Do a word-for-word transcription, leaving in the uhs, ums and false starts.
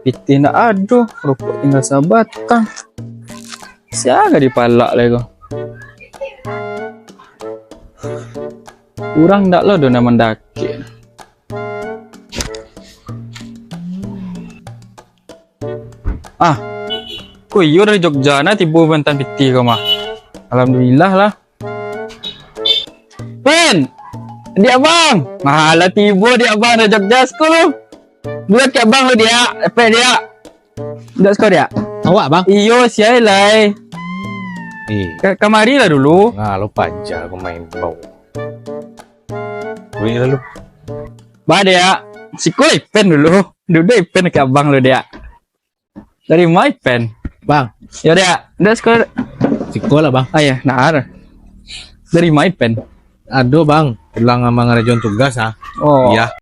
Pitih ndak ado, rokok tingga sabatang. Sia ka dipalak lai ko. Urang ndak lo do nan mandakek. Ah, ko iyo dari Jogja nah tibo mantan pitih ko mah. Alhamdulillah lah. Pen, diak bang. Malah tibo diak bang dari Jogja siko lu. Buat ka bang lu diak, epek diak. Ndak siko diak. Awak bang? Iyo, siai lai. Eh, Ka- kamari lah dulu. Nah, lo paja ko main bau. Duit lalu. Ba diak. Siko ipen dulu. Duduak ipen ka bang lu diak. Dari ma ipen? Bang. Yo diak. Ndak siko. Siko lah bang. Ah ya, nah. Dari ma ipen? Ado bang, pulang mangarajoan tugas ah. Oh. Iya.